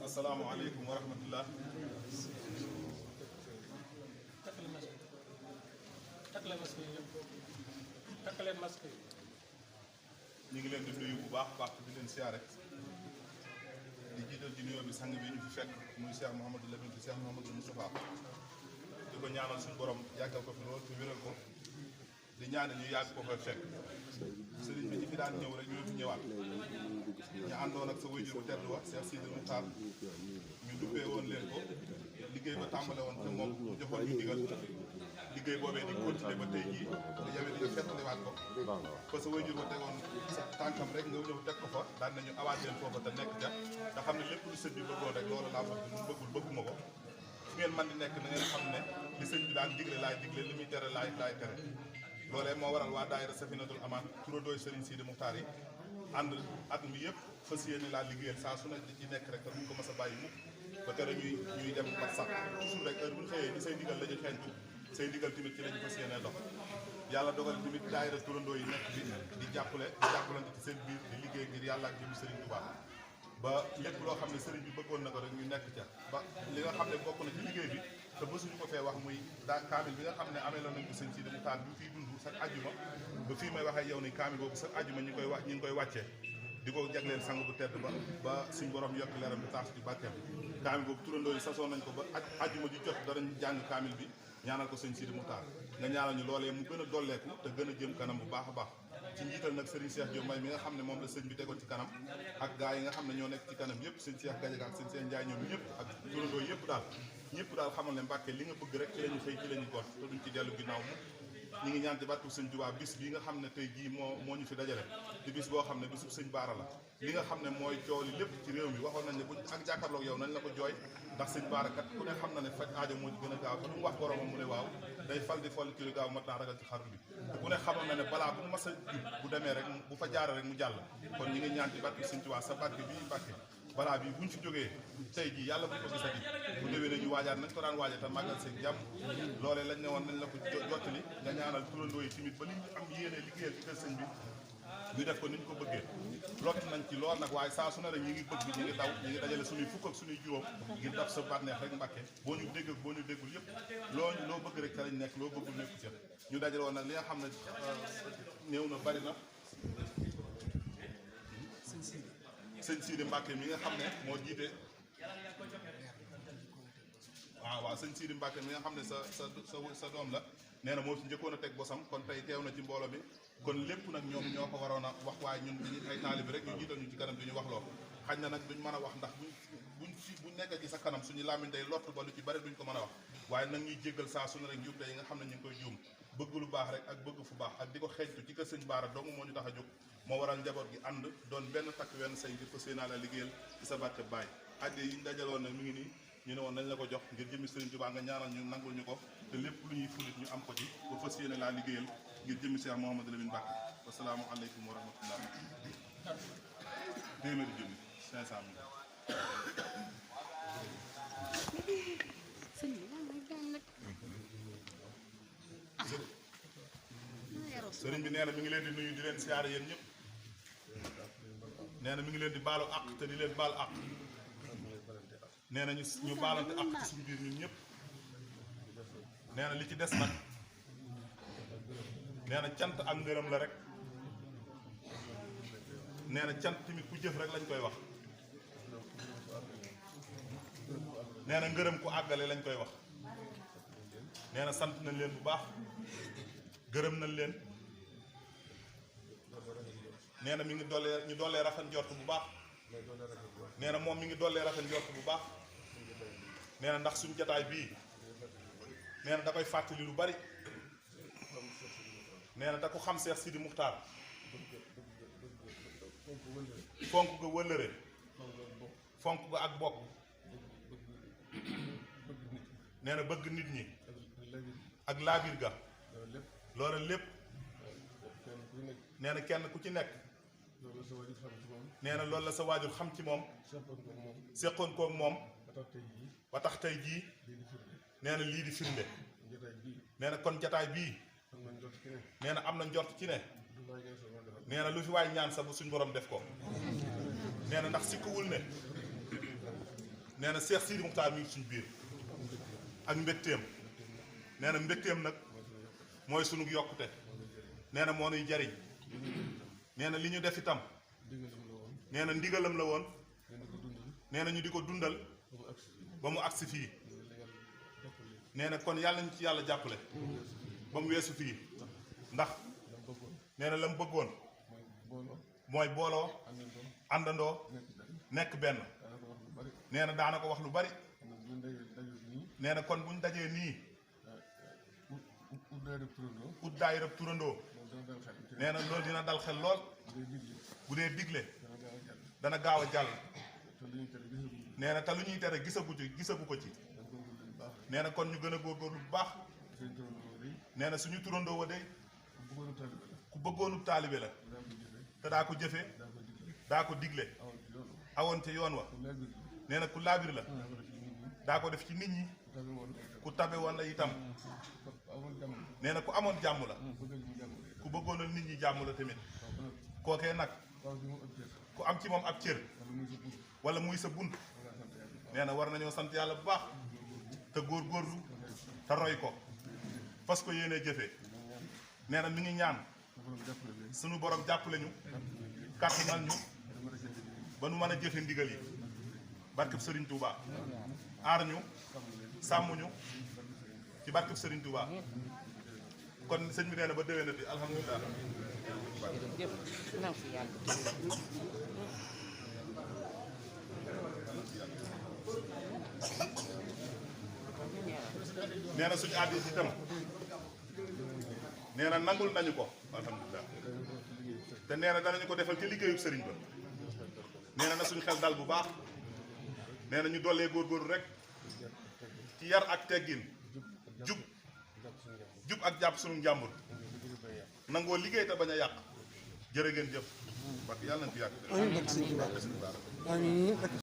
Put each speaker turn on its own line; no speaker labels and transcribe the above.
السلام عليكم ورحمة الله. ñu ngi leen di nuyu bu baax baax di leen siyaare di jiital di nuyoo bi sang bi ñu fi fekk muy Cheikh Mouhamadou Lamine bi Cheikh Mouhamadou Moustapha di ko ñaanal suñu borom yàggal ko fi lool te wéral ko di ñaanal ñu yàgg ko fa fekk sëriñ bi ñi fi daan ñëw rek ñoo fi ñëwaat ñu àndoon ak sa waajur bu tedd wax Cheikh Sidy Mokhtar ñu duppee woon leen ko liggéey ba tàmbale woon te moom mu joxoon ñu digal liggéey boobee di continuer ba tey jii te yow it nga fettaliwaat ko fa sa waajur ba tegoon sa tànkam rek nga ñëw teg ko fa daan nañu awaat leen foofa te nekk ca nga xam ne lépp lu sëñ bi bëggoon rek loolu laa bëgg mu bëggul bëgguma ko fu ngeen mën di nekk na ngeen xam ne li sëñ bi daan digle laay digle li muy tere laay tere loolee moo waral waa Dahïra safinatoul Aman turandooy Serigne Sidy Mokhtar yi ànd at mi yëpp fas yéene laa liggéeyal saa su ne di ci nekk rek te duñ ko mës a bàyyi mukk ba tere ñuy dem ba sax toujours rek heure bu ñu xëyee ci say ndigal la ñu xeeñtu say ndigal tamit ci lañu fas yéene dox yàlla dogal tamit daayira turandoo yi nekk bi di jàppalante ci seen biir di liggéey ngir yàlla ak jëm Serigne Touba ba lépp loo xam ne Serigne bi bëggoon na ko rek ñu nekk ca ba li nga xam ne bokk na ci liggéey bi te mësuñu ko fee wax muy kaamil bi nga xam ne amee la nañ ko sëñ Sidy Mokhtar bi fii dund sax ajjuma ba fii may waxee yow ni kaamil boobu sax ajjuma ñi ngi koy wàccee di ko jagleel sang bu tedd ba suñ borom yokk leeram bi taas ci barkeem kaamil boobu turandoo yi sasoon nañ ko ba ajjuma ji jot danañ jàng kaamil bi ñaanal ko sëñ Sidy Mokhtar nga ñaanal ñu loolee mu gën a dolleeku te gën a jëm kanam bu baax a baax ci njiital nag Serigne Cheikh Diop May mi nga xam ne moom la sëñ bi tegoon ci kanam ak gaa yi nga xam ne ñoo nekk ci kanam yëpp sëñ Cheikh Gadiaga ak sëñ Cheikh Ndiaye ñoom ñëpp ak turandoo yëpp daal xamal ne Mbàkke li nga bëgg rek ci la ñu xëy ci la ñu gont te duñ ci dellu ginnaaw mu ñi ngi ñaan ci barke sëñ Tuubaa bis bi nga xam ne tey jii moo ñu fi dajale di bis boo xam ne bisub sëñ Baara la li nga xam ne mooy coow li lépp ci réew mi waxoon nañ ne buñ ak jàkkaarloog yow nañ la ko jooy ndax sëñ Baara kat ku ne xam na ne faj aajo moo ci gën a gaaw te lu mu wax boromam mu ne waaw day fal di folli ci lu gaaw mat naa ragal ci xarnu bi te ku ne xamoon na ne balaa bu mas a jub bu demee rek bu fa jaare rek mu jàll kon ñi ngi ñaan ci barke sëñ Tuubaa sa barke bii Mbàkke balaa bi buñ fi jógee tey jii yàlla buñ ko gisati bu déwénee ñu waajaat nañ ko daan waaja te màggal seen jàmm loolee lañ ne woon nañ la ko jottali nga ñaanal turandoo yi tamit ba liñ am yéene liggéeyal ci kër sëñ bi ñu def ko niñ ko bëggee lott nañ ci lool nag waaye saa su ne rek ñi ngi bëgg ñi ngi daw ñi ngi dajale suñuy fukk ak suñuy juróom ngir daf sa bànneex rek Mbàkke boo ñu dégg ak boo ñu déggul yëpp loo bëgg rek ca lañ nekk loo bëggul nekku ca ñu dajale woon nag li nga xam ne néew na bari na sëñ Sidy Mbàkke mi nga xam ne moo jiite waaw sëñ Sidy Mbàkke mi nga xam ne sa doom la nee na moo ci njëkkoon a teg bosam kon tey teew na ci mbooloo mi kon lépp nag ñoom ñoo ko waroon a wax waaye ñun dañuy ay taalibe rek ñu jiital ñu ci kanam di ñu wax loo xañ na nag duñ mën a wax ndax buñ nekk ci sa kanam suñu làmmiñ day lott ba lu ci bari duñ ko mën a wax waaye nag ñuy jéggal saa su ne rek njuumte yi nga xam ne ñu ngi koy juum bëgg lu baax rek ak bëgg fu baax ak di ko xeeñtu ci kër sëñ Baara dong moo ñu tax a jóg moo waral njaboot gi ànd doon benn takk wenn say ngir ko séenaa la liggéeyal ci sa barke baay adde yi ñu dajaloon nag mi ngi nii ñu ne woon nañ la ko jox ngir jëmmi Sëriñ Tuubaa nga ñaanal ñu nangul ñu ko te lépp lu ñuy fulit ñu am ko ci ba fas yéene laa liggéeyal ngir jëmmi Cheikh Mouhamadou Lamine Mbacké wasalaamu aleykum wa rahmatullah téeméeri junni 500 000 sëriñ bi nee na mi ngi leen di nuyu di leen siyaare yéen ñëpp nee na mi ngi leen di baalu àq te di leen baal àq nee na ñu baalante àq ci suñu biir ñun ñëpp nee na li ci des nag nee na cant ak ngërëm la rek nee na cant tamit ku jëf rek lañ koy wax nee na ngërëm ku àggale lañ koy wax nee na sant nañ leen bu baax gërëm nañ leen nee na mi ngi dollee rafet njort bu baax nee na moom mi ngi dollee rafet njort bu baax nee na ndax suñ jataay bii nee na da koy fàttali lu bari nee na da ko xam Cheikh Sidy Mokhtar fonk ga wëllëre fonk ga ak bokk nee na bëgg nit ñi ak laabir ga loolu lépp nee na kenn ku ci nekk nee na loolu la sa waajur xam ci moom seqoon koog moom ba tax tey jii nee na lii di firnde nee na kon jataay bii nee na am na njort ci ne nee na lu fi waay ñaan sa bu suñ borom def ko nee na ndax sikkuwul ne nee na Cheikh Sidi Mokhtar mi ngi suñ biir ak mbégteem nee na mbégteem nag mooy sunu yokkute nee na moo nuy jariñ nee na li ñu def itam nee na ndigalam la woon nee na ñu di ko dundal ba mu agsi fii nee na kon yàlla ñu ci yàlla jàppale ba mu weesu fii ndax nee na la mu bëggoon mooy booloo àndandoo nekk benn nee na daana ko wax lu bari nee na kon buñ dajee nii ut daayira turandoo nee na loolu dina dal xel lool bu dee digle dana gaaw a jàll nee na te lu ñuy tere gisagu ko ci nee na kon ñu gën a góorgóorlu bu baax nee na suñu turandoo wa day ku bëggoonub taalibe la te daa ko jëfe daa ko digle awoon ca yoon wa nee na ku laabir la daa ko def ci nit ñi ku tabe woon la itam nee na ku amoon jàmm la ku bëggoonal nit ñi jàmm la tamit kookee nag ku am ci moom ab cër wala muy sa bunt nee na war nañoo sant yàlla bu baax te góorgóorlu te roy ko fas ko yéenee jëfee nee na mi ngi ñaan sunu borom jàppale ñu kàttanal ñu ba nu mën a jëfe ndigal yi barkeb Serigne Touba aar ñu sàmm ñu ci barkeb Serigne Touba kon sëñ bi nee na ba déwénati alhamdulilah. nee na suñu àddi itam nee na nangul nañu ko alhamdulilah te nee na danañu ko defal ci liggéeyub sëriñ ba nee na suñu xel dal bu baax nee na ñu dollee góorgóorlu rek ci yar ak teggin jub ak jàpp suñu njàmbur nangoo liggéey te bañ a yàq jërë ngeen jëf parce que yàlla nañ fi yàq. amiin.